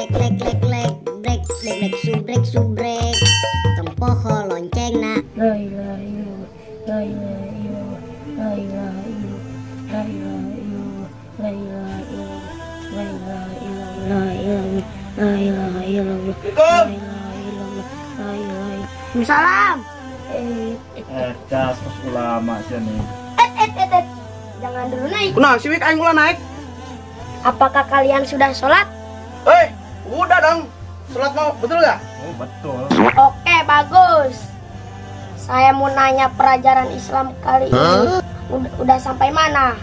Brek lek lek lek brek brek brek subrek subrek. Tong poho loncengna. La ilaha illallah, la ilaha illallah, la ilaha illallah, la ilaha illallah, la ilaha illallah, la ilaha illallah, la ilaha, la ilaha illallah, la ilaha illallah, la ilaha illallah. Salam. Das ulama sih nih. Jangan dulu naik. Nah, si Wik aing ulah naik. Apakah kalian sudah sholat? Udah dong. Sholat mau, betul gak? Oh, betul. Oke, bagus. Saya mau nanya pelajaran Islam kali ini. Udah sampai mana?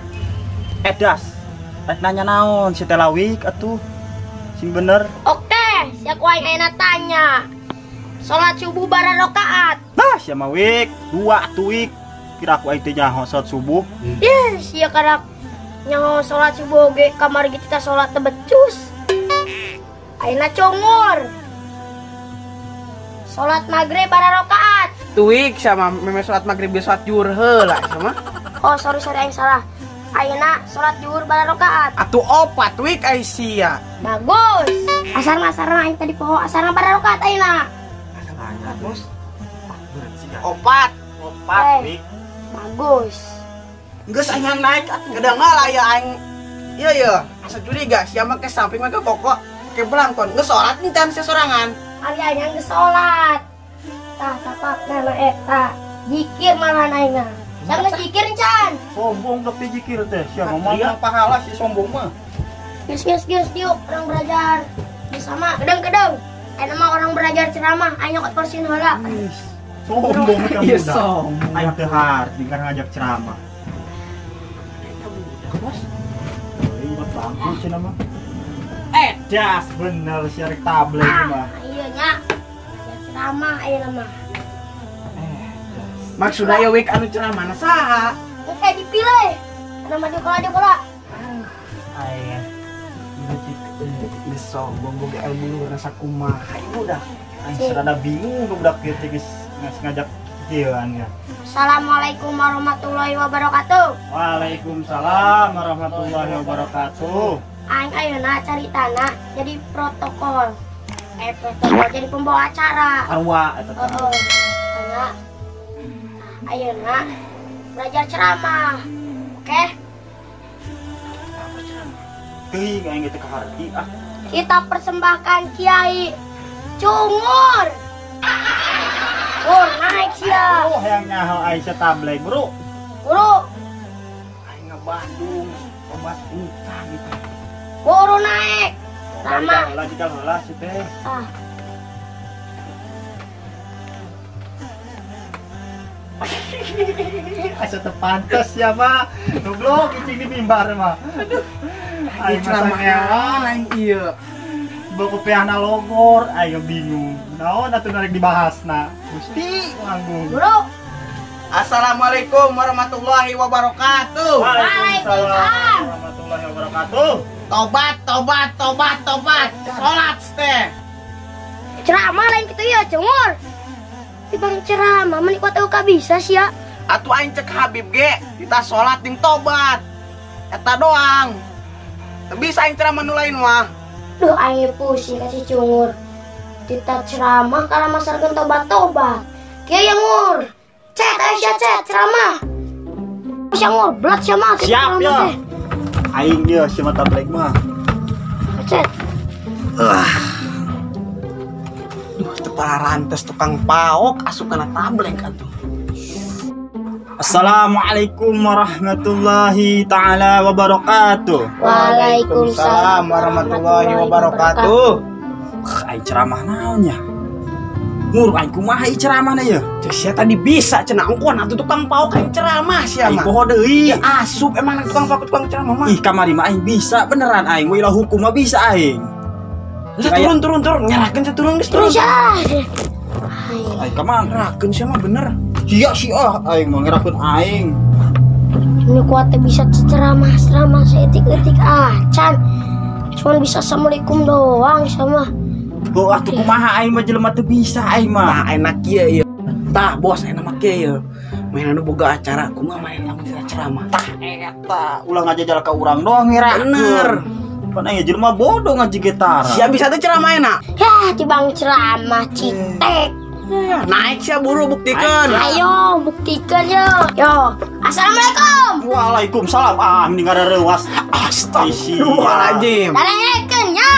Das. Rek nanya naon si Telawik atuh. Sing bener. Oke, siap ku aing ayeuna tanya. Sholat subuh bara rakaat. Nah, sia mah Wik, dua atuh Wik. Kira aku aing teh nyaho sholat subuh. Ih, sia karak nyaho sholat subuh ge kamar ge kita sholat teu becus. Ayeuna cungur. Sholat maghrib bara rakaat. Tuik sama meme sholat maghrib ge sholat zuhur heula sama. Oh, sorry aing salah. Ayeuna sholat zuhur bara rakaat. Atuh opat Wik ai sia. Bagus. Asarna aing tadi poho asarna bara rakaat ayeuna. Asarna bos. Opat, opat Wik. Bagus. Geus aing naik atuh. Kadang aya aing. Iya ya, asa curiga sia mah ke samping mah ke koko ke belangkon. Geus salat nih tan sia sorangan. Ari aing geus salat. Tah tapakna na eta. Jikir malahan aing. Sia geus jikir encan. Sombong tapi jikir teh. Sia mah pahala si sombong mah. Geus geus diuk orang belajar bersama kedeng-kedeng. Ayeuna mah orang belajar ceramah aing nyokot porsin heula. Sombong ka budak. Aing teu harti kan ngajak ceramah. Eta budak, Bos. Ieu bangku cenah mah. Das bener sia rek tablet mah. Iya nya. Ngajak ceramah ayeuna mah. Maksudna ieu Wik anu ceramahna saha? Oke dipilih. Anu maju kala. Aing geus sombong boga ilmu luhur rasa kumaha ieu budak. Aing rada bingung budak ieu teh geus ngajak kieuan ya. Assalamualaikum warahmatullahi wabarakatuh. Waalaikumsalam warahmatullahi wabarakatuh. Aing ayeuna caritana jadi protokol. Protokol jadi pembawa acara. Arwa eta teh. Heeh. Ayeuna belajar ceramah. Oke? Teuing aing teh kaharti ah. Kita persembahkan Kiai Cungur. Oh, naik sia. Oh, hayang nyaho Aisyah tableg, Bro. Bro. Aing Bandung, obat utang gitu. Buru naik. Lama. Lah jika heula si teh. Ah. Asa teu pantes ya mah. Goblok cicing di mimbar mah. Aduh. Aing ceramah aing ieu. Bawa kopiahna logor, ayo bingung. Naon atuh narik dibahasna. Gusti nganggung. Bro. Assalamualaikum warahmatullahi wabarakatuh. Waalaikumsalam warahmatullahi wabarakatuh. Tobat, tobat, tobat, tobat. Salat teh. Ceramah lain kitu ya, cungur. Tibang ceramah meni kuat eueuh bisa sia. Atuh aing cek Habib ge, kita salat jeung tobat. Eta doang. Teu bisa aing ceramah nu lain mah. Duh, aing pusing kasih cungur. Kita ceramah karena masyarakat tobat-tobat. Kieu yang ngur. Cet, ayo sia cet, ceramah. Sia ngur, belat sia mah. Siap ya. Aing ye sia mah tableg mah. Cet. Duh, teu pararantes tukang paok asup kana tableg atuh. Assalamualaikum warahmatullahi taala wabarakatuh. Waalaikumsalam warahmatullahi wabarakatuh. Aing ceramah naon ya? Ngur aing kumaha ieu ceramahna ye? Cek sia tadi bisa cenah engkon atuh tukang paok aing ceramah sia Aing mah. poho deui. Ya asup emang tukang paok tukang ceramah mah. Ih kamari mah aing bisa beneran aing wilah hukum mah bisa aing. Geus turun turun turun nyerahkeun sia turun geus turun. Terus ya. Aing kamang Nyerahkeun sia mah bener. Sia sih ah aing mah ngerahkeun aing. Ini kuatnya bisa ceramah ceramah seetik-etik acan. Cuman bisa assalamualaikum doang sama. Heuh atuh kumaha aing mah jelema teu bisa aing mah. Tah enak kieu ieu. Tah bos enak mah kieu ieu. Main anu boga acara kumaha main lamun ceramah. Tah eta ulah ngajajal ka urang doang ngerakeun. Bener. Pan aing jelema bodoh ngaji getara. Sia bisa teh ceramahna. Hah, tibang ceramah citek. Naik sia buru buktikeun. Ayo buktikeun yo. Yo. Assalamualaikum. Waalaikumsalam. Ah, mending ngareuwas. Astagfirullahaladzim. Darengekeun nya.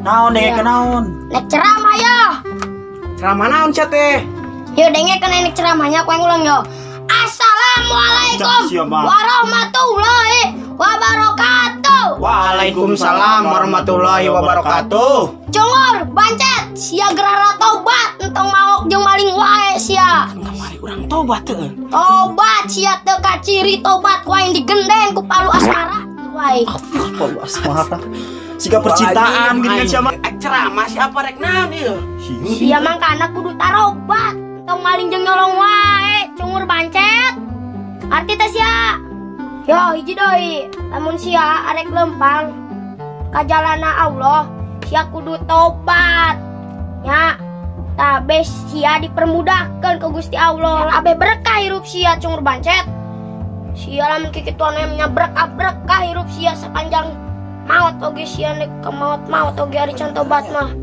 Naon dengekeun naon? Nek ceramah yo. Ceramah naon sia teh? Yo dengekeun nek ceramahnya ku ngulang yo. Assalamualaikum warahmatullahi wabarakatuh. Waalaikumsalam warahmatullahi wabarakatuh. Cungur bancet sia gerara tobat entong maok jeung maling wae sia. Kamari urang tobat teu. Tobat sia teu kaciri tobat ku aing digenden ku palu asmara wae. Palu asmara. Siga percintaan geuningan sia mah. Ceramah siapa rek naon ieu? Sia mangkana kudu tarobat entong maling jeung nyolong wae cungur bancet. Arti teh sia. Yo hiji deui, lamun sia arek lempang ka jalana Allah, sia kudu tobat. Nya, tah bes sia dipermudahkeun ku Gusti Allah. Abeh berkah hirup sia cungur bancet. Sia lamun kikituan nya berkah-berkah hirup sia sepanjang maot oge sia nek ke maot-maot oge ari can tobat mah.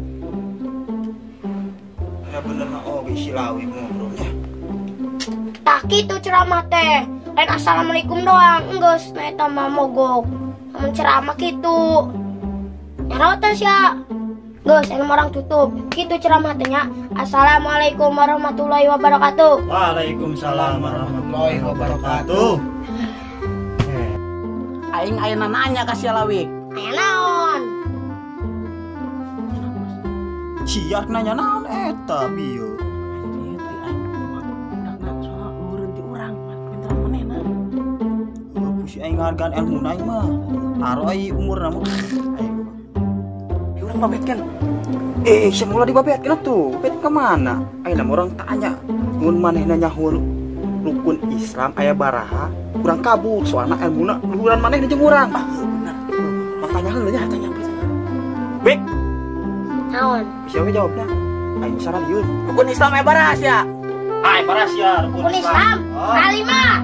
Ya bener mah oge si Lawi ngobrolnya. Tah kitu ceramah teh. Lain assalamualaikum doang, enggeus na eta mah mogok. Amun ceramah kitu. Nyaraot teh sia. Geus anu orang tutup. Kitu ceramah teh nya. Assalamualaikum warahmatullahi wabarakatuh. Waalaikumsalam warahmatullahi wabarakatuh. Aing ayeuna nanya ka sia Lawi. Aya naon? Sia nanya naon eta bieu? Si aing ngahargaan ilmu aing mah. Taro ai umurna mah. Aing mah. Urang babetkeun. Semula dibabetkeun atuh. Babet ka mana? Aing mah urang tanya. Mun manehna nyaho rukun Islam aya baraha, urang kabur soalna ilmuna luhuran manehna jeung urang. Ah, bener. Urang tanya heula nya, tanya. Bek. Naon? Bisa we jawabna. Aing saralieun. Rukun Islam aya baraha sia? Ai baraha sia rukun Islam. Kalima.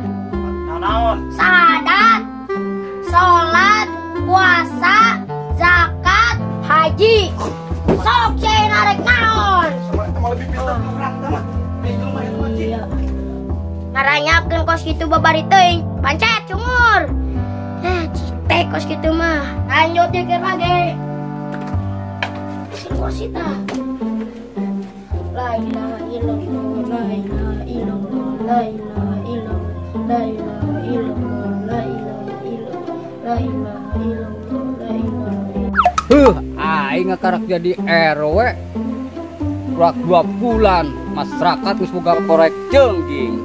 Naon? Sahadat, sholat, puasa, zakat, haji. Sok sia narek naon? Sama lebih pintar urang tah mah. Ngaranyakeun kos kitu babari teuing, pancet cungur. Citek kos kitu mah. Lanjut dikir lagi. Sing kos eta. La ilaha illallah, la ilaha illallah, la ilaha illallah, la ilaha illallah, la ilaha illallah, la ilaha illallah, la ilaha illallah. Aing ngakarak jadi RW. Rak 2 bulan masyarakat geus boga korek cengging.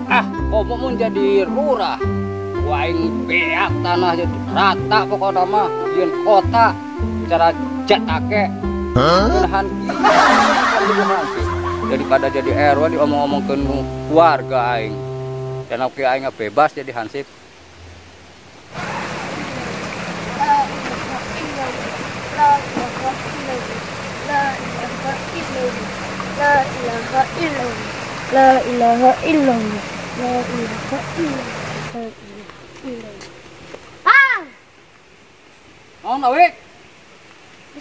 Ah, komo mun jadi lurah. Aing beak tanah jadi rata pokokna mah jeung kota cara jatake. Menahan daripada jadi RW diomong-omongkeun keluarga aing. Dan oke aing bebas jadi hansip. La ilaha illallah, la ilaha illallah, la ilaha illallah, la ilaha illallah. Bang! Naon awik?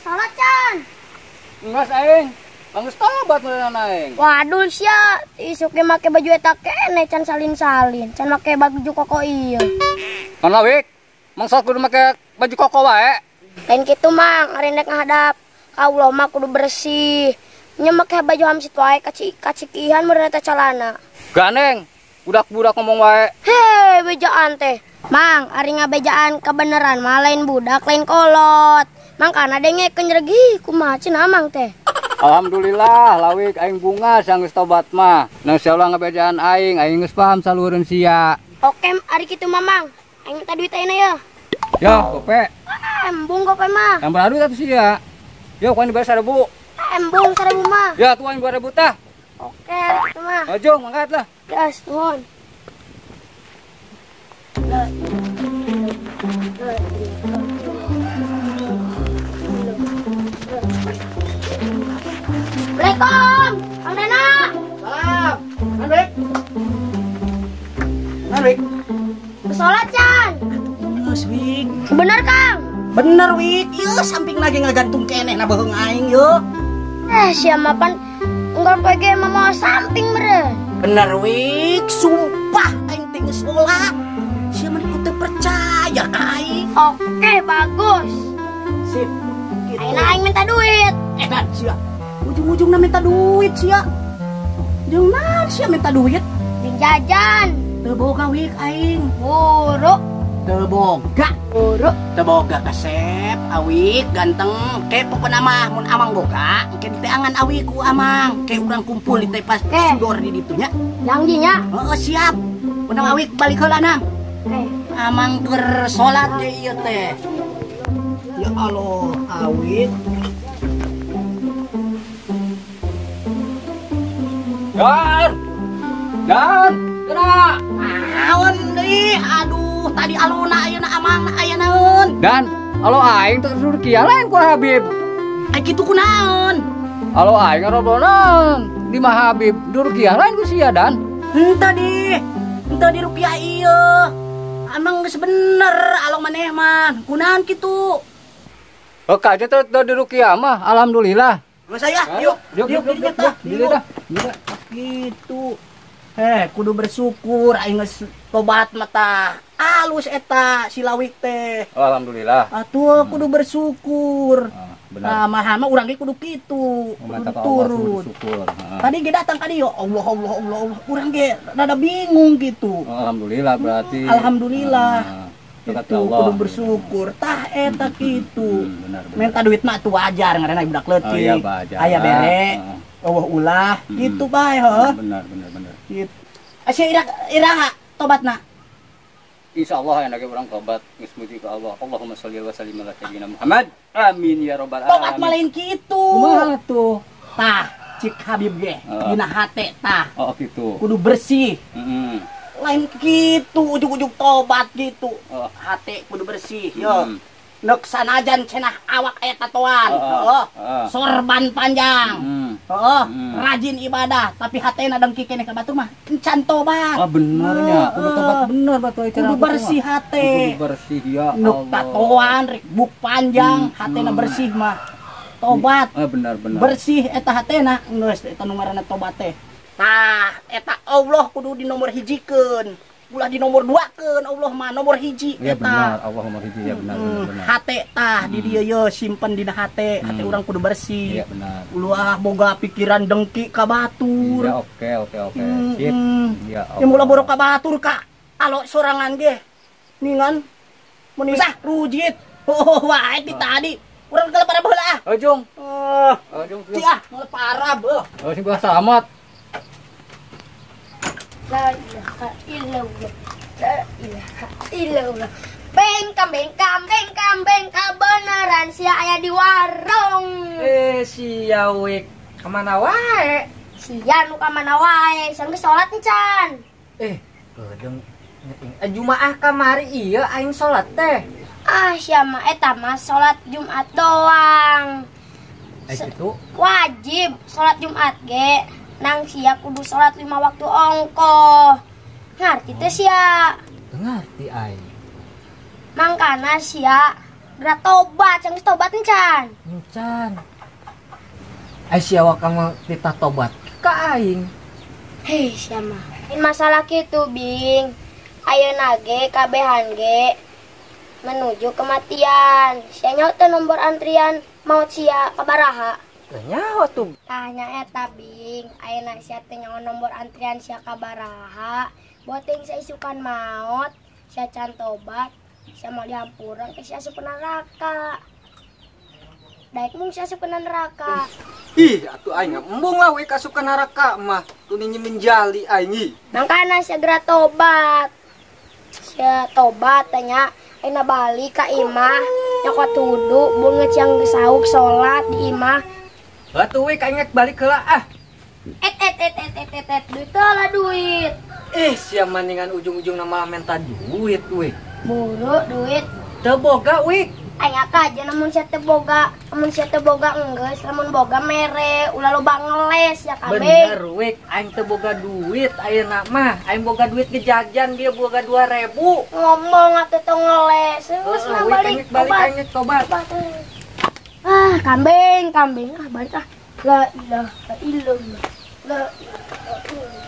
Salat can. Enggak aing. Bang geus tobat meureun aing. Waduh sia, isuk ge make baju eta keneh can salin-salin, can make baju koko ieu. Naon awik? Mangsa kudu make baju koko wae. Lain kitu mang, ari rek ngadap ka Allah mah kudu bersih. Nya make baju hamsit wae kacikihan meureun eta calana. Ganeng, budak-budak ngomong wae. Hei, bejaan teh. Mang, ari ngabejaan kebenaran mah lain budak lain kolot. Mangkana dengekeun jeregi kumaha cenah mang teh. Alhamdulillah, lawik aing bunga sanggeus tobat mah. Nang sia ulah ngabejaan aing, aing geus paham salureun sia. Oke, ari kitu mah mang. Aing minta duit ayeuna ya. Yo, gope. Embung gope mah. Yang beradu atuh sia. Yo, ku aing dibayar 1000. Embung 1000 mah. Ya, tuh aing 2000 tah. Oke, kitu mah. Maju, mangkat lah. Gas, nuhun. Assalamualaikum, Kang Dena. Salam. Narik. Narik. Sholat, Chan. Geus, Wik. Bener Kang. Bener Wik, ieu samping lagi ngagantung keneh na beuheung aing yeuh. Sia mapan unggal poe ge mah samping meureun. Bener Wik, sumpah aing teh geus sholat. Sia mah teu percaya ka aing. Oke, bagus. Sip. Gitu. Ayeuna aing minta duit. Edan sia. Ujung-ujungna minta duit sia. Jeung naon sia minta duit? Jeung jajan. Teu boga Wik aing. Buruk. Teu boga. Buruk. Teu boga kasep awik ganteng. Ke pokona mah mun amang boga, engke diteangan awik ku amang. Ke urang kumpul di teh pas sudor di ditu nya. Janji nya. Heeh, siap. Mun awik balik heula nang. Oke. Amang keur salat ge ieu teh. Ya Allah, awik. Dan. Dan, gerak. Naon deui? Aduh, tadi alona ayeuna amang aya naon? Dan, alo aing teh Turki lain ku Habib. Ai kitu kunaon? Alo aing ngarobonan di mah Habib Turki lain ku sia Dan. Henteu di. Henteu di rupiah ieu. Amang geus bener alo maneh mah. Kunaon kitu? Oh, kaja teh di rukiah mah alhamdulillah. Geus aya, yuk. Yuk, yuk, yuk, yuk, yuk. Gitu. Kudu bersyukur aing geus tobat mah alus eta si lawik teh. Oh, alhamdulillah. Atuh kudu bersyukur. Benar. Nah, mah urang ge kudu kitu, kudu turut. Tadi ge datang ka dieu, Allah Allah Allah Allah. Urang ge rada bingung gitu. Oh, alhamdulillah berarti. Alhamdulillah. Gitu, kudu bersyukur. Tah eta kitu. Benar, benar. Minta duit mah tuh wajar ngaranna budak leutik. Oh, iya, wajar. Aya bere. Eueuh ulah gitu bae heuh. Benar, benar, benar. Gitu. Sia iraha tobatna. Insyaallah yang lagi orang tobat geus muji ka Allah. Allahumma sholli wa sallim ala sayyidina Muhammad. Amin ya rabbal alamin. Tobat mah lain kitu. Kumaha tuh? Tah, cik Habib ge dina hate tah. Oh kitu. Kudu bersih. Heeh. Lain kitu ujug-ujug tobat gitu. Hate kudu bersih yo. Nek sanajan cenah awak aya tatoan, heeh. Sorban panjang. Heeh, rajin ibadah, tapi hatena dengki keneh ka batur mah encan tobat. Ah benernya, kudu tobat bener batu ieu. Kudu bersih hate. Kudu bersih ya Allah. Nek tatoan rek buk panjang, hatena bersih mah. Tobat. Ah bener bener. Bersih eta hatena geus eta nu ngaranna tobat teh. Tah, eta Allah kudu di nomor hijikeun. Ulah di nomor 2-keun Allah mah nomor hiji ya, eta. Benar, Allah nomor hiji ya benar benar, benar. Hate tah di dieu ye simpen dina hate, hate urang kudu bersih. Iya benar. Ulah boga pikiran dengki ka batur. Iya oke oke oke. Sip. Iya. Ya mula borok ka batur ka alo sorangan ge. Ningan mun sah rujit. Oh wae ti tadi. Urang ka parah baheula ah. Ojong. Ojong. Ci ah, moal parah beuh. Oh sing selamat. La ilaha illallah. La ilaha illallah. Bengkam bengkam bengkam bengkam beneran sia aya di warung. Sia wik kemana wae? Sia nu ka mana wae? Sanggeus salat encan. Kedeung Jumaah kamari ieu aing salat teh. Ah sia mah eta mah salat Jumat doang. Kitu wajib salat Jumat ge. Nang sia kudu sholat 5 waktu ongkoh. Ngerti teh sia? Ngerti aing. Mangkana sia geura tobat, sanggeus tobat encan. Encan. Ai sia wakang mah titah tobat ka aing. Hei sia mah. Masalah kitu bing. Ayeuna ge kabehan ge menuju kematian. Sia nyaho teh nomor antrian maut sia kabaraha. Nyaho tuh. Tanya eta bing, ayeuna sia teh nyaho nomor antrian sia kabaraha. Boting sia isukan maot, sia can tobat, sia mau dihampuran ke sia asup ke neraka. Daek mung sia asup ke neraka. Ih, atuh aing embung lah we asup ke neraka mah. Tuni menjali aing ih. Mangkana sia geura tobat. Sia tobat tanya ayeuna balik ka imah, nyokot wudu, beungeut yang geus salat di imah. Batu we kainget balik heula ah. Et et et et et et et duit lah duit. Sia maningan ujung-ujungna malah minta duit we. Buru duit. Teu boga we. Aing aja namun sia teu boga, lamun sia teu boga enggeus, lamun boga mere, ulah loba ngeles ya kambing. Bener wik, aing teu boga duit ayeuna mah. Aing boga duit ge jajan dia boga 2000. Ngomong atuh tong ngeles. Geus lah balik, balik aing tobat. Ah, kambing, kambing. Ah, balik ah. La ilaha illallah. La ilaha illallah.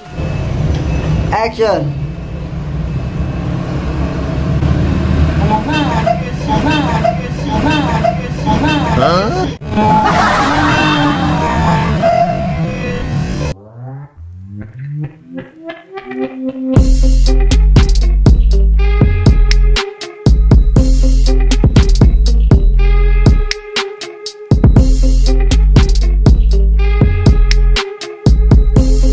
Action.